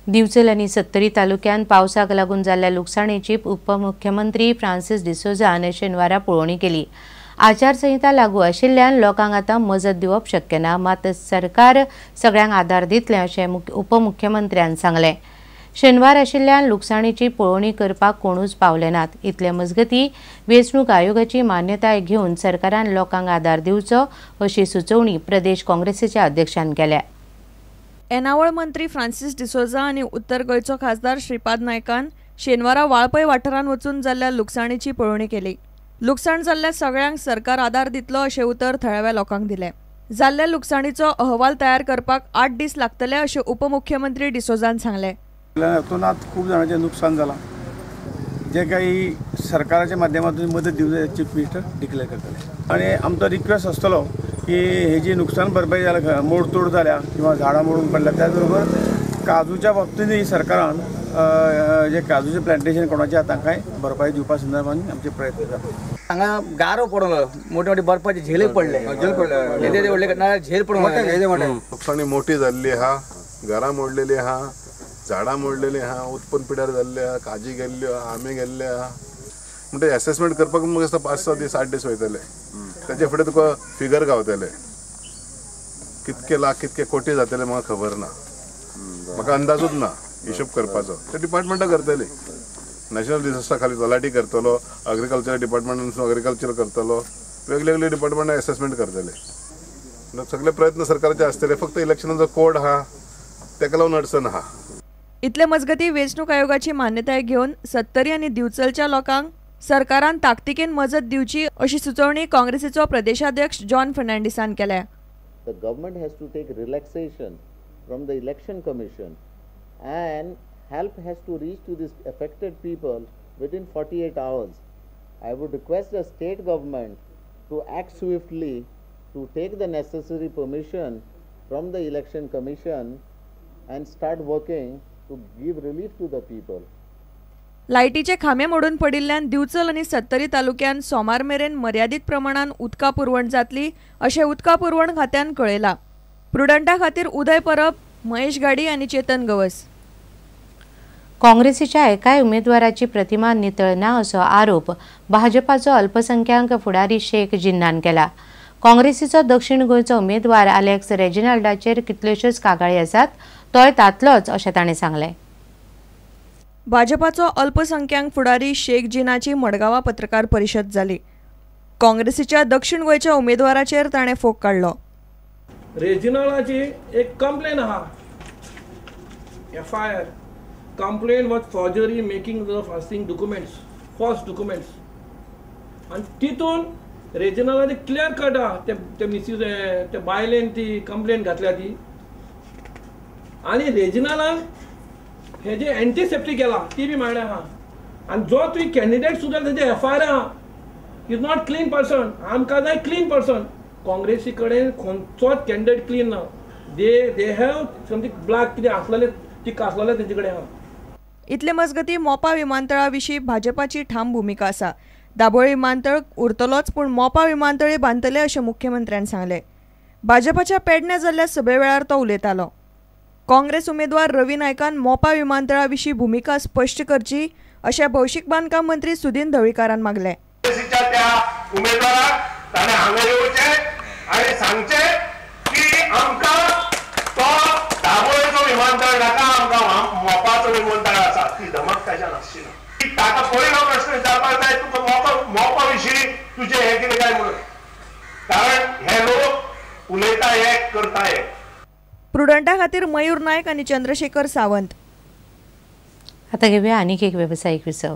दिवचल आनी सत्तरी तालुक्यांत पावसाक लागून जाल्ल्या लुकसाणेची उपमुख्यमंत्री फ्रांसीस डिसोझान शेनवारा पळोवणी केली. आचारसंहिता लागू आशिल्ल्यान लोकांक आतां मजत दिवप शक्य ना, मात सरकार सगळ्यांक आदार दितलें अशें उपमुख्यमंत्र्यान सांगलें. शेनवार आशिल्ल्यान लुकसाणीची पळोवणी करपाक कोणूच पावले नात. इतले मजगती वेंचणूक आयोगाची मान्यताय घेवन सरकारान लोकांक आदार दिवचो अशी सुचोवणी प्रदेश काँग्रेसीच्या अध्यक्षान केल्या. येणावळ मंत्री फ्रांसीस डिसोझा आनी उत्तर गोंयचो खासदार श्रीपाद नायकान शेनवारा वाळपय वाठारांत वचून जाल्ल्या लुकसाणीची पळोवणी केली. लुकसाण जाल्ल्या सगळ्यांक सरकार आदार दितलो अशें उतर थळाव्या लोकांक दिलें. जाल्ल्या लुकसाणीचो अहवाल तयार करपाक 8 दीस लागतले अशें उपमुख्यमंत्री डिसोझान सांगलें. हातूंत खूब जाणांचें नुकसान जालां, जे काही सरकाराच्या माध्यमातून मदत दिवंक जाय चीफ मिनिस्टर डिक्लेअर करतले. आनी आमचो रिक्वेस्ट आसतलो की हेजी नुकसान भरपाई जाल्या, मोडतोड जाल्या किंवा झाडां मोडून पडल्या, त्याच बरोबर काजूच्या बाबतींतूय सरकारान जे काजूचें प्लांटेशन कोणाचें आहा तांकांय भरपाई दिवपा संदर्भान आमचे प्रयत्न जाता. हांगा गारो पडलो, मोठे मोठे बर्फाचे झेले पडले, येदे व्हडले झेल पडून लुकसाणी मोठी जाल्ली आहा, घरां मोडलेली आहा, झाडां मोडलेली आहा, उत्पन्न पिड्यार जाल्ले आहा, काजी गेल्ल्यो आहा, आंबे गेल्ले आहा. म्हणटा एसेसमेंट करपाक म्हाका दिसता 5-6 दीस 8 दीस वयतले. ताचे फुडें तुका फिगर गावतले, कितके लाख कितके कोटी जातले म्हाका खबर ना, म्हाका अंदाजूच ना हिशोब करपाचो. ते डिपार्टमेंटां करतली, नॅशनल डिझास्टर खाली तलाठी करतलो, अग्रिकल्चर डिपार्टमेंटान अग्रिकल्चर करतलो, वेगवेगळे डिपार्टमेंटां एसेसमेंट करतले. सगळे प्रयत्न सरकाराचे आसतले, फक्त इलेक्शनाचो कोड आहा ताका लागून अडचण आहा. इतले मजगती वेंचणूक आयोगाची मान्यताय घेवन सत्तरी आनी दिवचलच्या लोकांक सरकारान ताकतिकेन मजत दिवची अशी सुचोवणी काँग्रेसीचो प्रदेशाध्यक्ष जॉन फर्नांडीसान केल्या. The government has to take relaxation from the election commission and help has to reach to this affected people within 48 hours. I would request the state government to act swiftly to take the necessary permission from the election commission and start working to give relief to the people. लायटीचे खांबे मोडून पडिल्ल्यान दिवचल आनी सत्तरी तालुक्यान सोमार मेरेन मर्यादीत प्रमाणान उदका पुरवण जातली अशें उदका पुरवण खात्यान कळयलां. प्रुडंटा खातीर उदय परब, महेश गाडी आनी चेतन गवस. काँग्रेसीच्या एकाय उमेदवाराची प्रतिमा नितळ ना असो आरोप भाजपाचो अल्पसंख्याक फुडारी शेख जिन्नान केला. काँग्रेसीचो दक्षिण गोंयचो उमेदवार आलेक्स रेजिनाल्डाचेर कितल्योश्योच कागाळी आसात, तोय तांतलोच अशें ताणें सांगलें. भाजपाचो अल्पसंख्याक फुडारी शेख जिनाची मडगांवां पत्रकार परिशद जाली. काँग्रेसीच्या दक्षिण गोंयच्या उमेदवाराचेर ताणें फोग काडलो. रेजिनाल्डाची एक कंप्लेन आहा, FIR complain was forgery making the fasting documents, false documents. आनी तितून रेजिनाल्डाचे क्लियर कट आहा, ते मिसीज ते बायलेन ती कंप्लेन घातल्या ती. आनी रेजिनाल्डान हे जे एंटीसेप्टीक केला ती बी मागण्या आहा. आनी जो तुवें कॅन्डिडेट सुद्दां तेजे एफआयआर आहा, is not clean person. आमकां जाय क्लीन पर्सन. काँग्रेसी कडेन खंयचोच कॅन्डिडेट क्लीन ना. They have something black कितें आसलेलें ती आसलेलें तेंचे कडेन आहा. इतले मजगती मोपा विमानतळा विशीं भाजपाची ठाम भुमिका आसा. दाबोळी विमानतळ उरतलोच पूण मोपा विमानतळय बांदतले अशें मुख्यमंत्र्यान सांगलें. भाजपाच्या पेडण्या जाल्ल्या सभे वेळार तो उलयतालो. काँग्रेस उमेदवार रवी नायकान मोपा विमानतळा विशीं भुमिका स्पश्ट करची अशें भौशीक बांदकाम मंत्री सुदिन ढवळीकारान मागलें. प्रुडंटा खातीर मयूर नायक आनी चंद्रशेखर सावंत. आता घेऊया आणखी एक व्यावसायिक विसव.